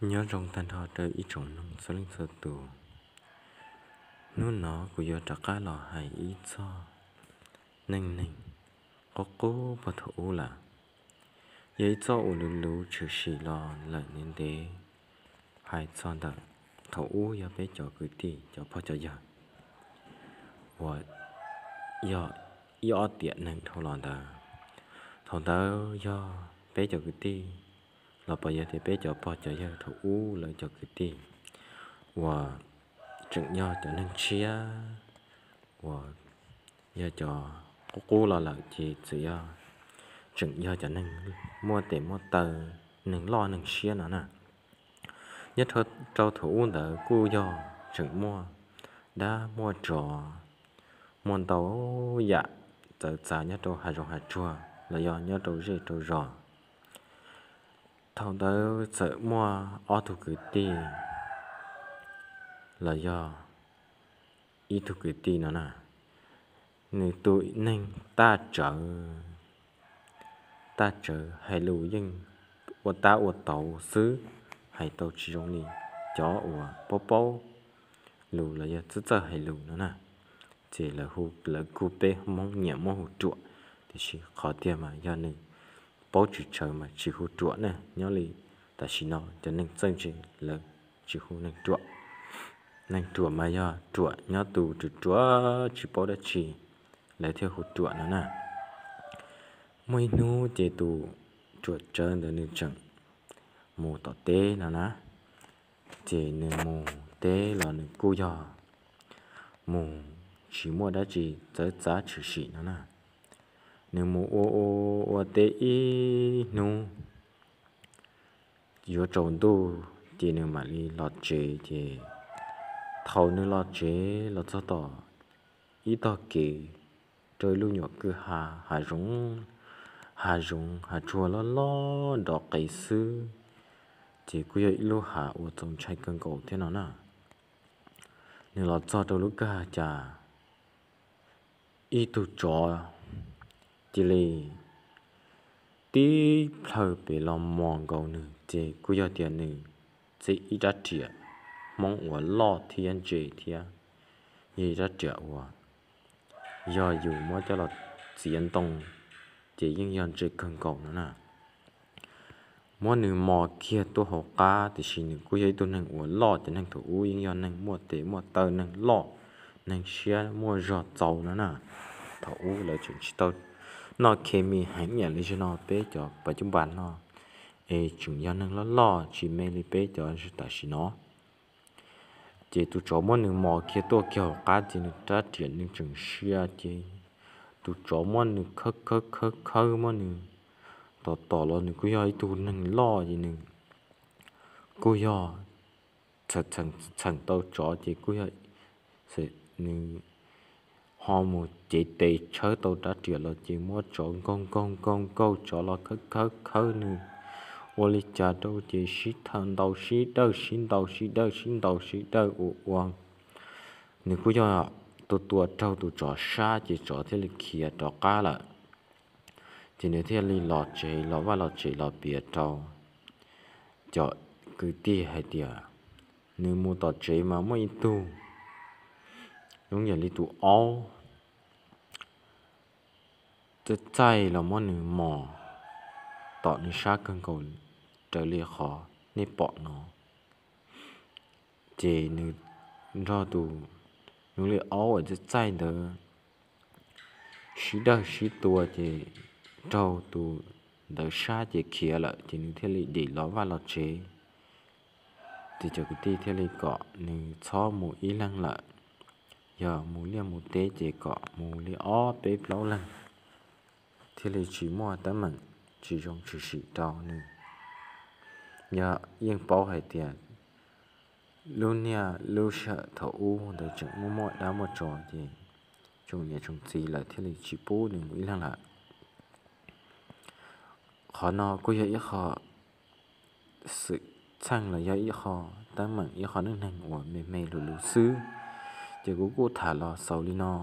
Nyob zoo tag nrho rau ib tsoom mloog txhua leej txhua tus. Hnub no kuv yuav rov qab los hais ib txoj neej neeg qub qub puag thaum ub lawm. Yog ib txoj uas luv luv tshwm sim los lawm ntev ntev, hais txog ntawm thaum ub yog peb cov kwv tij cov pog cov yawg uas yog ib ob tiam neeg dhau los ntawd. Thaum ntawd yog peb cov kwv tij los puas yog tias peb cov pog cov yawg thaum ub lawv cov kwv tij uas tseem yog cov neeg tshiab uas yog cov qub qub los lawm ces txawm yog tseem yog cov neeg muaj tes muaj taw, neeg loj neeg siab no na. Nyob rau thaum ub ntawd kuj yog tseem muaj dab muaj tsov, muaj ntau yam txawv txav nyob rau hav zoov hav tsuag los yog nyob rau zej rau zos. Thaum ntawd txawm muaj ob tug kwv tij los yog ib tug kwv tij no na, nws tus neeg taj tsawv, taj tsawv hais lus yeej ua tab ua tauv xwb, hais tau tsis zoo li cov uas paub paub lus los yog txawj txawj hais lus no na. Ces lawv hu, lawv kuj peb Hmoob nyiam muab hu Ruam, tiam sis qhov tiag mas yog nws paub tsis tsawv mas tsis hu Ruam ne. Nyob li tam sim no cov neeg txawj ntse lawv tsis hu neeg Ruam. Neeg Ruam mas yog Ruam nyob tus ruam ruam tsis paub dab tsi, lawv thiaj hu Ruam no na. Muaj ib hnub ces tus Ruam tsawv ntawd nws tseem mus tom teb no na. Ces nws mus teb los nws kuj yog mus tsis muaj dab tsi txawv txav tshwm sim no na. Nws mus ua ua ua teb ib hnub yuav tsaus ntuj ces nws mam li los tsev. Ces thaum nws los tsev los txog tom ib tog kev rau ib lub nyuam kwj ha, hav zoov, hav zoov hav tsuag loj loj nrov qees xwb, ces kuj yog ib lub hav uas txaus ntshai kawg nkaus thiab no na. Nws los txog rau lub kwj ha cas ib tug tsov cia li tib plhaw pem los mos nkaus nws, ces kuj yog tias nws txib ib rab riam Hmoob uas loj thiab ntse thiab, yog ib rab riam uas yog yus muab coj los txiav ntoo ces yeej yog ntse kawg nkaus no na. Muab nws mos kiag tuaj hauv qab, tiam sis nws kuj yog ib tug neeg uas loj, cov neeg thaum ub yeej yog neeg muaj tes muaj taw, neeg loj, neeg siab muaj zog txaus no na. Thaum ub lawv tseem tsis tau noj khes mis heev ib yam li zaum no peb cov pas cub npas no, es tseem yog neeg loj loj tsis me li peb cov tam sim no. Ces tus tsov muab nws mos kiag tuaj kiag hauv qab ces nws rab riam nws tseem sia, ces tus tsov muab nws khawb khawb khawb khawb, muab nws tom tom los nws kuj yog ib tug neeg loj ces nws kuj yog txheem tau tsov ces kuj yog nws ho mus cev tes tshawb tau rab riam los ces muab tsov nkaug nkaug nkaug nkaug, tsov los khawb khawb khawb nws ua li cas rau ces sib thawj ntaus sib dawj sib ntaus sib dawj sib ntaus sib dawj ua ua nws kuj yog tua tua raug tus tsov sab ces tsov thiaj li khiav rov qab lawm. Ces nws thiaj li los tsev, los vaj los tsev los piav rau cov kwv tij hais tias nws mus tom tsev mas muaj ib tug zoo yam li tus aub txaij txaij los muab nws mos tom nws sab kawg nkaus raws li qhov nej pom no. Ces nws nrog tus zoo li aub uas txaij txaij ntawd sib dawj sib tua ces raug tus ntawd sab ces khiav lawm, ces nws thiaj li dim los vaj los tsev. Ces cov kwv tij thiaj li kom nws txhob mus ib leeg lawm, yog mus liaj mus teb ces kom mus li ob peb plaub leeg, thiaj li tsis muaj teeb meem tsis zoo tshwm sim rau nws. Yog yeej paub hais tias lub niaj lub sij hawm thaum ub ntawd tseem muaj muaj dab muaj tsov ces tsoom niam tsoom txiv lawv thiaj li tsis pub nws mus ib leeg lawm. Qhov no kuj yog ib qho xwm txheej los yog ib qho teeb meem, ib qho neej neeg uas me me lus lus xwb, ces kuv kuj tham los xaus li no.